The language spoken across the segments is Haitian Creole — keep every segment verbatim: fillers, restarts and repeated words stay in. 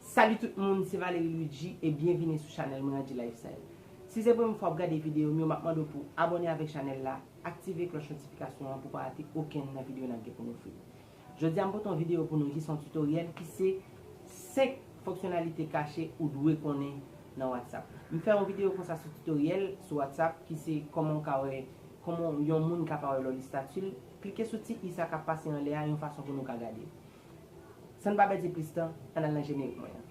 Salut tout moun, se Valery Luigi e byenvini sou chanèl mwen Angie Lifestyle. Si se premye fwa w ap gade videyo m yo, m ap mande w pou abòne avèk chanèl la, aktive klòch notifikasyon an pou w pa rate okenn nan videyo n ap gen pou n ofri. Jodi a m pote yon videyo pou nou ki se yon tutoriel ki se senk fonksyonalite kache ou dwe konnen nan WhatsApp. M fè yon videyo konsa sou tutoriel sou WhatsApp ki se kòman w ka wè, kòman yon moun ka pa wè lè w li estati l. Klike sou ti i sa k ap pase anlè a yon fason pou nou ka gade. San n pa pèdi plis tan, ann al nan jenerik mwen an.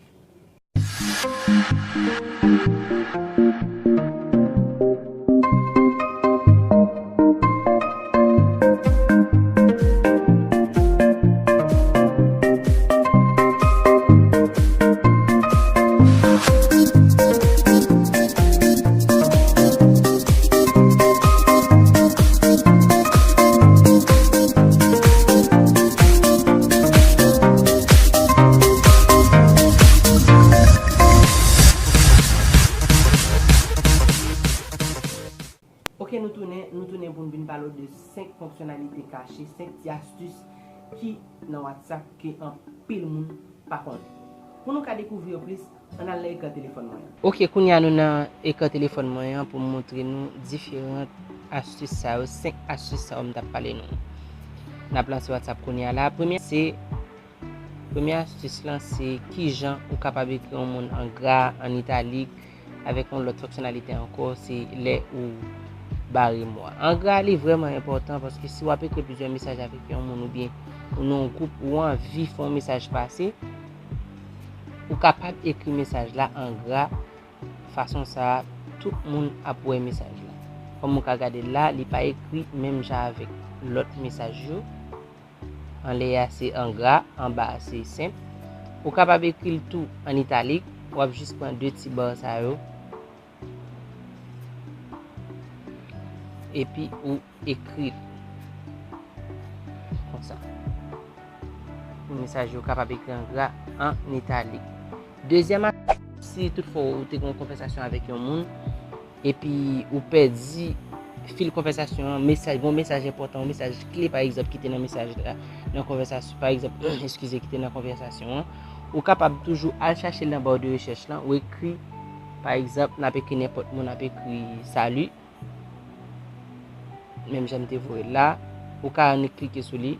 Ok, nou tounen, nou tounen pou n vin pale w de senk fonksyonalite kache, senk ti astis ki nan WhatsApp ke anpil moun pa konnen. Pou nou ka dekouvri yo plis, ann al nan ekran telefòn mwen an. Ok, kounye a nou nan ekran telefòn mwen an pou m montre nou diferan astis sa yo, senk astis sa yo m t ap pale nou. N ap lanse WhatsApp kounye a la. Premye se, premye astis lan se kijan ou kapab ekri yon moun an gra, an italik, avèk yon lòt fonksyonalite ankò, se lè ou bare mo a. An gra, li vrèman enpòtan paske si w ap ekri plizyè mesaj avèk yon moun oubyen ou nan yon gwoup ou anvi fè yon mesaj pase, ou kapab ekri mesaj la an gra. Fason sa a, tout moun ap wè mesaj la. Kòm ou ka gade l la, li pa ekri menm jan avèk lòt mesaj yo. Anlè a se an gra, anba a se senp. Ou kapab ekri l tou an italik. W ap jis pran de ti ba sa yo. Epi ou ekri l konsa. Mesaj yo kapab ekri an gra, an italik. Dezyèm a, si toutfwa ou te gen yon konvèsasyon avèk yon moun, epi ou pèdi fil konvèsasyon an, mesaj, gen yon mesaj enpòtan, yon mesaj kle, pa egzanp, ki te nan mesaj la, nan konvèsasyon, pa egzanp, eskize, ki te nan konvèsasyon an, ou kapab toujou al chache l nan ba de rechèch lan, ou ekri, pa egzanp, n ap ekri nenpòt mo, n ap ekri salut, menm jan m te voye l la, ou ka annik klike sou li,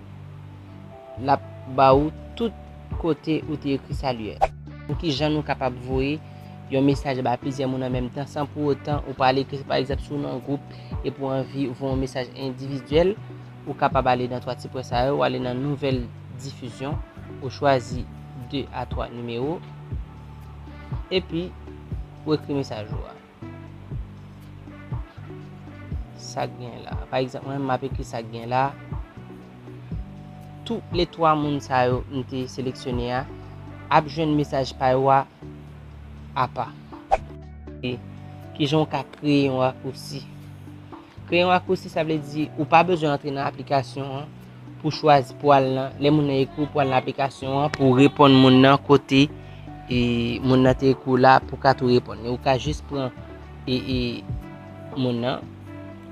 l ap ba ou tout kote ou te ekri salut a. Pou ki jan nou kapab voye yon mesaj ba plizyè moun an menm tan, san pou otan ou pa al ekri, pa egzanp, si w nan yon gwoup epi w anvi voye yon mesaj endividyèl, ou kapab ale nan twa ti pwen sa yo, ou ale nan nouvèl difizyon, ou chwazi de a twa nimewo, epi ou ekri mesaj ou a. Sa k gen la. Pa egzanp, mwen menm m ap ekri sa k gen la. Tou le twa moun sa yo m te seleksyone a ap jwenn mesaj pa yo a apa. E kijan w ka kreye yon rakousi? Kreye yon rakousi, sa vle di ou pa bezwen antre nan aplikasyon an pou chwazi, pou al nan, lè moun nan ekri w, pou al nan aplikasyon an, pou reponn moun nan kote, e, moun nan te ekri w la, pou ka tou reponn. E ou ka jis pran, e, e, moun nan,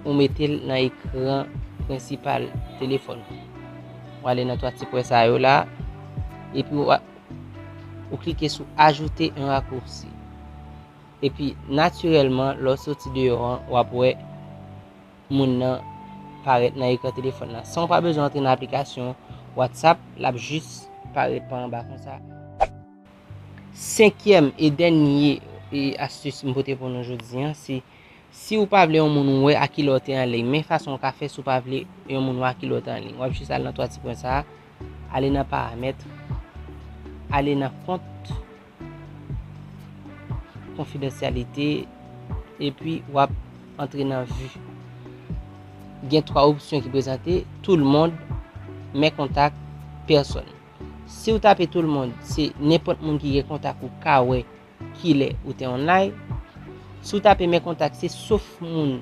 ou mete l nan ekran prensipal telefòn ou. Ou ale nan twa ti pwen sa yo la, epi ou, ou klike sou ajouter un raccourci. Epi, natirèlman, lè w soti deyò an, w ap wè moun nan parèt nan ekran telefòn nan. San w pa bezwen antre nan aplikasyon WhatsApp, l ap jis parèt pa anba konsa. Senkyèm e dènye, e, astis m pote pou nou jodi a, se si w pa vle yon moun wè a kilè w te anliy, men fason w ka fè si w pa vle yon moun wè a kilè w te anliy. W ap jis al nan twa ti pwen sa a, ale nan paramèt, ale nan kont, konfidansyalite, epi w ap antre nan vi. Gen twa opsyon ki prezante, tout le monde, mes contacts, personne. Si w tape tout le monde, se nenpòt moun ki gen kontak ou ka wè kilè ou te online. Si w tape mes contacts, se sof moun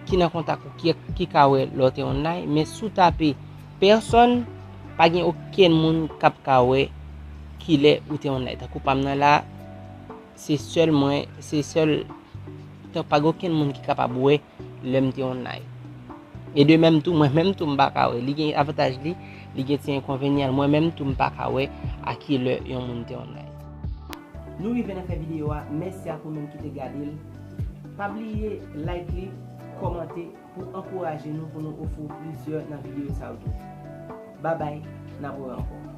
ki nan kontak ou ki, ki ka wè lè w te online. Men si w tape personne, pa gen okenn moun k ap ka wè kilè ou te online. Tankou pa m nan la, se sèl mwen, se sèl, tan, pa gen okenn moun ki kapab wè lè m te online. E de menm tou, mwen menm tou m pa ka wè. Li gen avantaj li, li gen ti enkonvenyan l. Mwen menm tou m pa ka wè a kilè yon moun te online. Nou rive nan fen videyo a, mèsi ak ou menm ki te gade l. Pa bliye like li, kòmante pou ankouraje nou pou nou ofri w plizyè nan videyo sa yo tou. Babay, n ap wè ankò.